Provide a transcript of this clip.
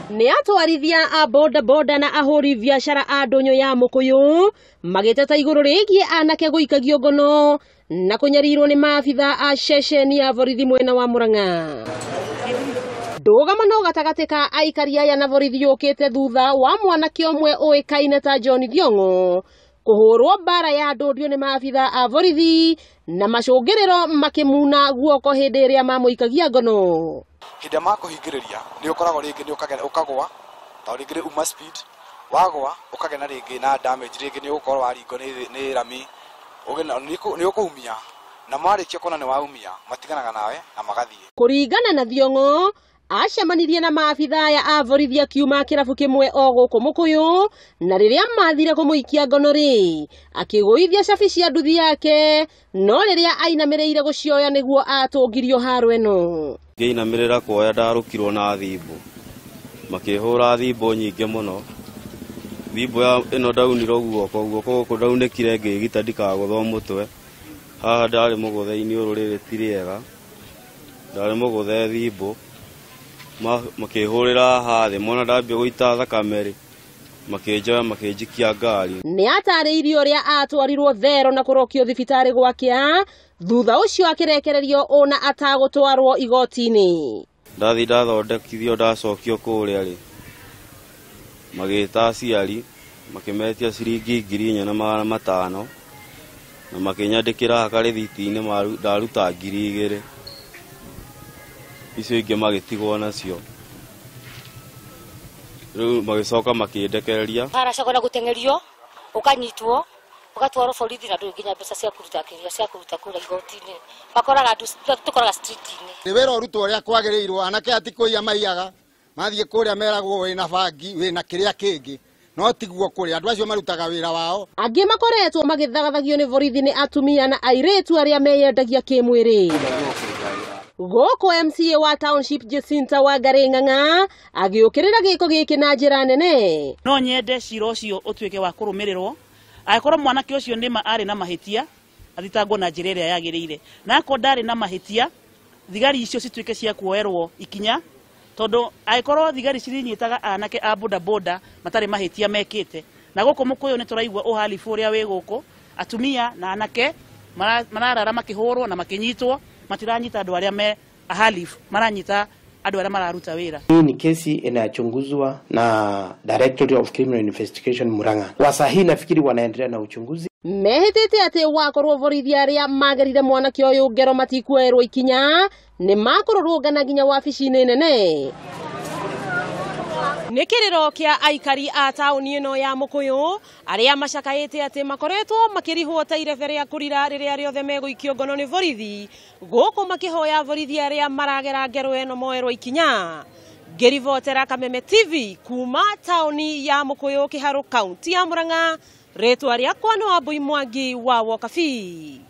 Nĩ atwarithia a boda boda na ahũri biacara a ndũnyũ ya Mũkũyũ magĩteta igũrũ rĩgiĩ anake gũikagio ngono na kũnyarirwo nĩ maabitha a ceceni ya borithi mwena wa Murang'a. Ndũgamano gatagatĩ ka aikari aya na borithi yũkĩte thutha wa mwanake ũmwe ũĩkaine ta John Thiong'o kũhũrwo mbara ya ndũndio nĩ maabitha a borithi na macũngĩrĩro makĩmuna guoko hĩndĩ ĩrĩa mamũikagia ngono. Hĩndĩ ĩrĩa makũhingĩrĩria nĩ ũkoragwo rĩngĩ nĩ ũkagwa tondũ rĩngĩ nĩ uma speed wagwa ũkagĩa na rĩngĩ na damage rĩngĩ nĩ ũgũkorwo waringwo nĩ rami nĩ ũkũumia na marĩkia kuona nĩ waumia matiganaga nawe na magathiĩ. Kũringana na Thiong'o acemanirie na maabitha aya a borithi akiuma kĩrabu kĩmwe o gũkũ Mũkũyũ na rĩrĩa mathire kũmũikia ngono rĩ akĩgũithia cabi cia nduthi yake no rĩrĩa ainamĩrĩire gũcioya nĩguo atũngirio haro ĩno. Ngĩinamĩrĩra kuoya ndarũkirwo na thimbo makĩhũra thimbo nyingĩ mũno thimbo ĩno ndaunirwo guoko guoko gũkũ ndaunĩkire ngĩgita ndikagũthwo mũtwe haha ndarĩ mũgũthe-inĩ ũrũ rĩrĩ ti rĩega ndarĩ mũgũthe thimbo makĩhũrĩra haha thĩ mona ndambia gũita thakame rĩ makĩnjoya makĩnjikia ngari. Nĩ atarĩirie ũrĩa atwarirwo thero na kũrokio thibitarĩ gwakĩa thutha ũcio akĩrekererio ona atagũtwarwo igoti-inĩ. Ndathi ndathondekithio ndacokio kũrĩa rĩ magĩta aciari makĩmetia ciringi 4,500 na makĩnyandĩkĩra karĩthiti-inĩ ndaruta 2,000 icio ingĩ magĩtigwo nacio rĩu magĩcoka makĩndekereria. Haracoka na gũteng'erio ũkanyitwo ũgatwarwo borithi na ndũrĩ nginya mbeca cia kũruta kĩrĩa cia kũruta kũrĩa igoti-inĩ makoraga andũ tũkoraga street-inĩ. Nĩ wĩra ũrutwo ũrĩa kwagĩrĩirwo anake atikũiya maiyaga mathiĩ kũrĩa meragwo wĩna bangi wĩna kĩrĩa kĩngĩ no tiguo kũrĩa andũ acio marutaga wĩra wao. Angĩ makoretwo magĩthagathagio nĩ borithi nĩ atumia na airĩtu arĩa meyendagia kĩmwĩrĩ. Gũkũ MCA wa Township Jacinta Wangari Ng'ang'a agĩũkĩrĩra gĩko gĩkĩ na njĩra nene. No nyende cira ũcio ũtuĩke wa kũrũmĩrĩrwo angĩkorwo mwanake ũcio nĩma arĩ na mahĩtia athitangwo na njĩra ĩrĩa yagĩrĩire na akorwo ndarĩ na mahĩtia thigari icio cituĩke cia kuoerwo ikinya tondũ angĩkorwo thigari cirinyitaga anake a boda boda matarĩ mahĩtia mekĩte na gũkũ Mũkũyũ nĩ tũraigua ũhalifu ũrĩa wĩ gũkũ atumia na anake mararara makĩhũrwo na makĩnyitwo matiranyita andũ arĩa me ahalifu maranyita andũ arĩa mararuta wĩra. Hii ni kesi inachunguzwa na Directorate of Criminal Investigation Murang'a. Kwa saa hii nafikiri wanaendelea na uchunguzi. Mehĩtĩte atĩ wakorwo borithi arĩa magerire mwanake ũyũ ngero matikuoerwo ikinya nĩ makũrũrũngana nginya wabici-inĩ nene. Nĩ kĩrĩro kĩa aikari a taũni ĩno ya Mũkũyũ arĩa macakaĩte atĩ makoretwo makĩrihwo ta irebe rĩa kũrira rĩrĩa rĩothe megũikio ngono nĩ borithi gũkũ makĩhoya borithi arĩa maragera ngero ĩno moerwo ikinya. Ngĩribotera Kameme TV kuma taũni ya Mũkũyũ Kĩharũ kaunti ya Murang'a rĩtwa rĩakwa nĩ Wambui Mwangi wa Wokabi.